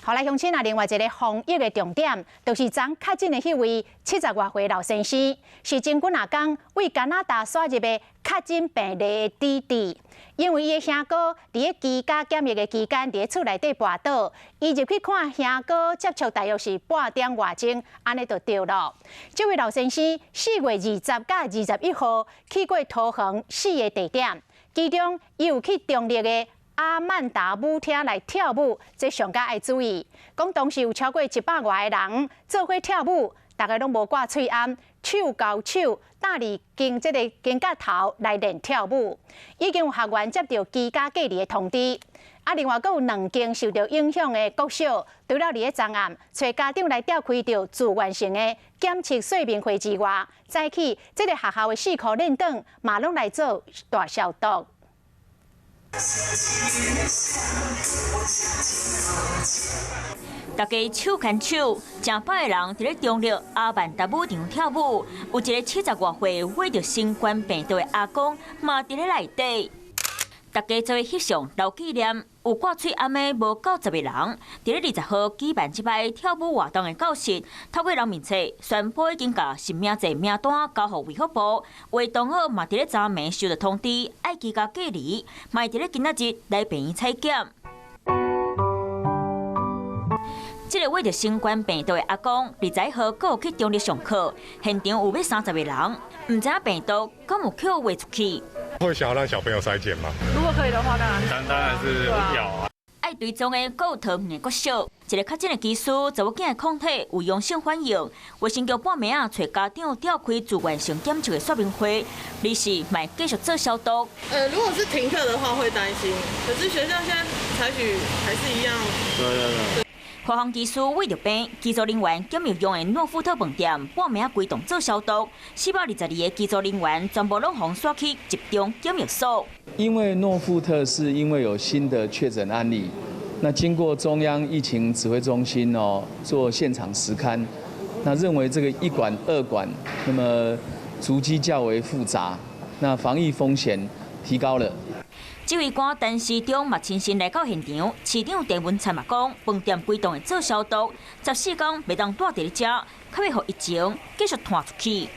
好來，鄉親啊，另外一个防疫的重點，就是昨確診的彼位七十外歲老先生，是前幾若工對加拿大徙入的確診病例的弟弟。因為伊的兄哥佇咧居家檢疫的期間，佇咧厝內底跋倒，伊入去看兄哥，接觸大約是半點外鐘，按呢就著囉。這位老先生4月20佮21號去過桃園四个地點，其中伊有去中壢的阿曼達舞廳來跳舞，這上較愛注意。講當時有超過100外个人做伙跳舞，逐家攏無掛喙罨，手交手，搭佇肩這个肩胛頭來練跳舞。已經有學員接到居家隔離的通知。啊，另外閣有兩間受著影響的國小，除了佇咧昨暗揣家長來召開著自願性的檢測說明會之外，早起這个學校的四箍練凳嘛攏來做大消毒。大家手牽手，成百个人佇咧中壢阿曼達舞場跳舞。有一个七十外歲患著新冠病毒的阿公，嘛佇咧內底。大家做伙翕相留紀念，有掛喙罨的無夠十个人。佇咧20號舉辦這擺跳舞活動的教室，透過人面冊宣布已經共實名制名單交予衛福部，有的同學嘛佇咧昨暝收到通知，愛居家隔離，嘛會佇咧今仔日來病院採檢。這个患著新冠病毒的阿公，21號閣有去中壢上課，現場有欲30个人，毋知影病毒敢有予傳出去。會想要讓小朋友篩檢嗎？如果可以的話，當然當然是要啊。愛追蹤的閣有桃園的國小，一个確診的機師，查某囝的抗體有陽性反應，衛生局半暝仔揣家長召開自願性檢測的說明會，而是嘛繼續做消毒。如果是停課的話會擔心，可是學校現在採取還是一樣。對對對。華航機師為著病，機組人員檢疫用的諾富特飯店半暝仔規棟做消毒，422个機組人員全部攏予徙去集中檢疫所。因為諾富特是因為有新的確診案例，那經過中央疫情指揮中心哦做現場實勘，那認為這個一館二館，那麼足跡較為複雜，那防疫風險提高了。指揮官陳時中嘛親身來到現場，市長鄭文燦嘛講，飯店規棟會做消毒，14工袂當蹛佇咧遮，較袂予疫情繼續傳出去。